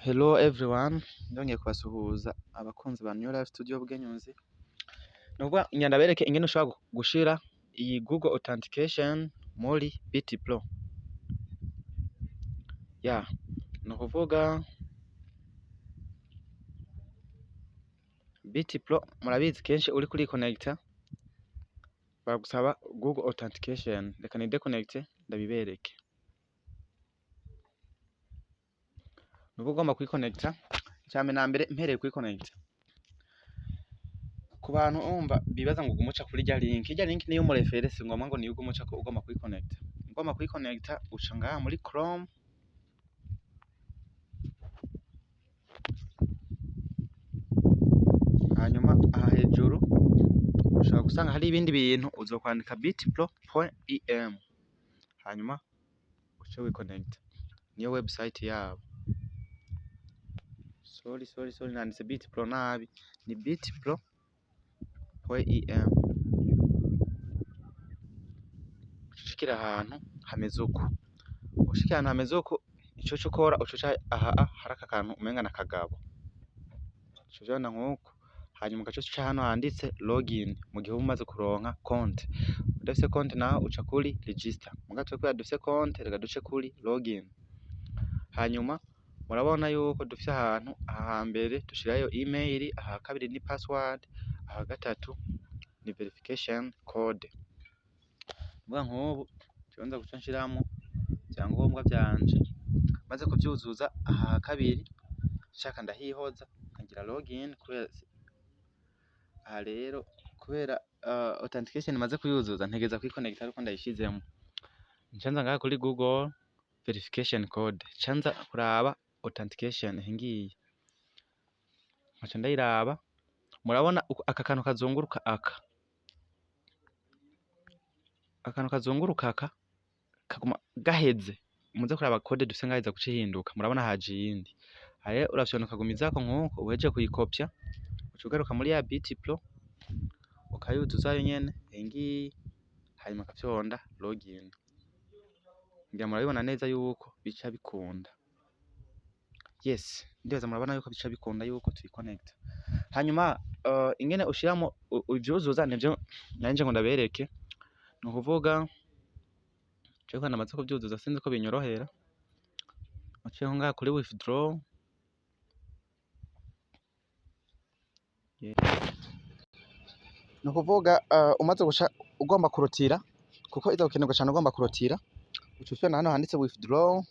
Hello everyone, ndongeye kubasuhuza abakunzi ba New Life Studio Bugenyuzi. Nukuvuga ngira ndabereke ingene ushobora gushira iyi Google Authentication muri BT Pro. Ya, nukuvuga BT Pro murabizi kenshi uriko uriconnecta baragusaba Google Authentication. Reka ni deconnecte ndabibereke. Nukuvuga ugomba kwiconnecta, icambere na mbere mpereye kwiconnecta. Ku bantu umva bibaza ngo ugume uca kuri rya link, irya link niyo umurefere, si ngombwa ngo niyo ugume ucako ugomba kwiconnecta. Ugomba kwiconnecta uca ngaha muri Chrome, hanyuma aha hejuru ushobora gusanga hari ibindi bintu, uzokwandika bitpro.em hanyuma uce wiconnecta. Niyo website yabo. Sorry, sorry, sorry, nanditse bitpro nabi, ni bitpro.em. Ushikira ahantu hameze uku, ushikira ahantu hameze uku, ico uca ukora uca uca aha hari aka kantu umenga n'akagabo, uca ufyonda nkuku, hanyuma ugaca uca hano handitse login mu gihe uba umaze kuronka konte. Udafise konte naho uca kuri register, muga twe kubera dufise konte reka duce kuri login. Hanyuma murabona yuko dufise ahantu aha hambere dushirayo email, aha kabiri ni password, aha gatatu ni verification code. Nukuvuga nkubu jewe nza guca nshiramwo ivyangombwa vyanje, maze kuvyuzuza aha kabiri nshaka ndahihoza nkagira login, kubera aha rero kubera authentication maze kuyuzuza ntegereza kwiconnecta ariko ndayishizemwo. Nca nza ngaha kuri Google verification code, nca nza kuraba authentication ngiyi, nkaca ndayiraba. Murabona aka kantu kazunguruka, aka akantu kazunguruka aka kaguma gaheze, muze kuraba code dufise ngaha iza guca ihinduka, murabona haje iyindi. Aha rero urafyonda ukagumizako nkuko uhejeje kuyikopya, uca ugaruka muri ya BT Pro ukayuzuzayo nyene iyi ngiyi, hanyuma ugafyonda login. Ngira murabibona neza yuko bica bikunda. Yes, ndibaza murabona yuko bica bikunda yuko tuyiconnecta. Hanyuma ingene ushiramwo uvyuzuza nivyo nanje ngo ndabereke. Nukuvuga jewe ko namaze kuvyuzuza sinzi ko binyorohera. Uciyeho ngaha kuri withdraw. Nukuvuga umaze guca ugomba kurotira, kuko iza gukenerwa cane ugomba kurotira, uca ufyonda hano handitse withdraw,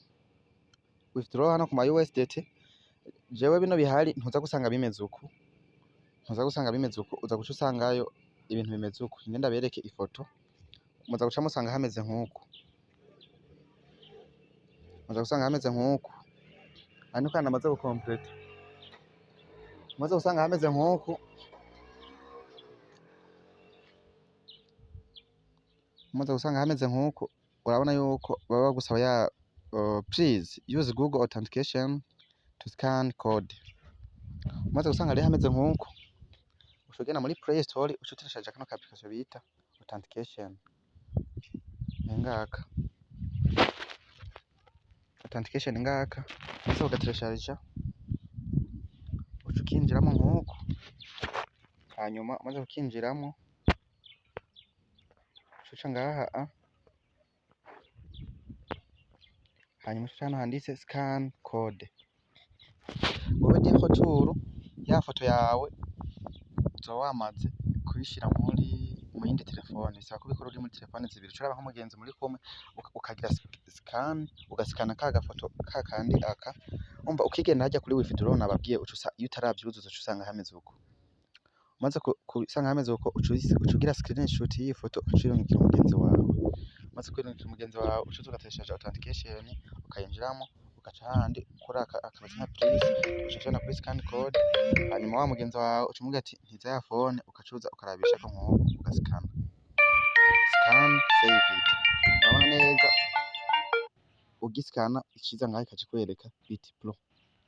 withdraw hano ku ma USDT. Jewe bino bihari ntuza gusanga bimeze uku, ntuza gusanga bimeze uku, uza guca usangayo ibintu bimeze uku. Nge ndabereke ifoto, muza guca musanga hameze nkuku, muza gusanga hameze nkuku. Aha niko namaze gukompleta, muza gusanga hameze nkuku, muza gusanga hameze nkuku. Urabona yuko baba bagusaba ya please use Google Authentication to scan code. Umaze gusanga rero hameze nkuku, uca ugenda muri Play Store, uca utereshaje kano ka application bita Authentication, ngaka Authentication ngaka, umaze kugatereshaja uca ukinjiramo nkuku. Hanyuma umaze kukinjiramo uca uca ngaha a hanyuma uca hano handitse scan code. Wewe de retour ya foto yawe uzoba wamaze kuyishira muri mu yindi telefone, bisaba kubikora uri muri telefone zibiri. Uca uraba nk'umugenzi muri kumwe, ukagira scan, ugasikana ka gafoto ka kandi aka umva ukigenda harya kuri withdraw nababwiye, uca usa iyo utaravyuzuza uca usanga hameze uko. Umaze kusanga hameze uko, uca ugira screenshot y'iyi foto, uca uyirungikira umugenzi wawe. Umaze kuyirungikira umugenzi wawe, uca uza ugatereshaja authentication, ukayinjiramwo, ugaca hahandi kuri aka akameze nka plus, uca ufyonda kuri scan code. Hanyuma wa mugenzi wawe uca umubwira ati ntiza ya phone, ugaca uza ukarabishako nkuku, ugasikana, scan save it. Urabona neza ugisikana iciza ngaha ikaca ikwereka BT Pro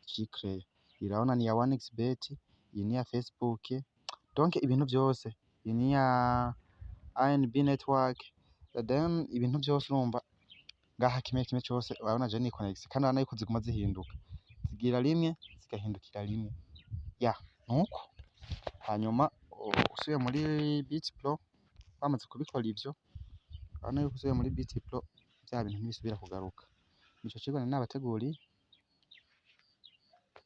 icicreye. Irabona ni ya 1xBet, iyi ni ya Facebook, donc ibintu vyose, iyi ni ya ANB network, then ibintu vyose urumva ngaha kimwe kimwe cose. Urabona je ni connect, kandi urabona yuko ziguma zihinduka. Zigira rimwe zigahindukira rimwe ya nuko. Hanyuma usubiye muri Beat Pro, wamaze kubikora ivyo, urabona yuko usubiye muri Beat Pro vya bintu ntibisubira kugaruka. Nico cigwa nari nabateguriye.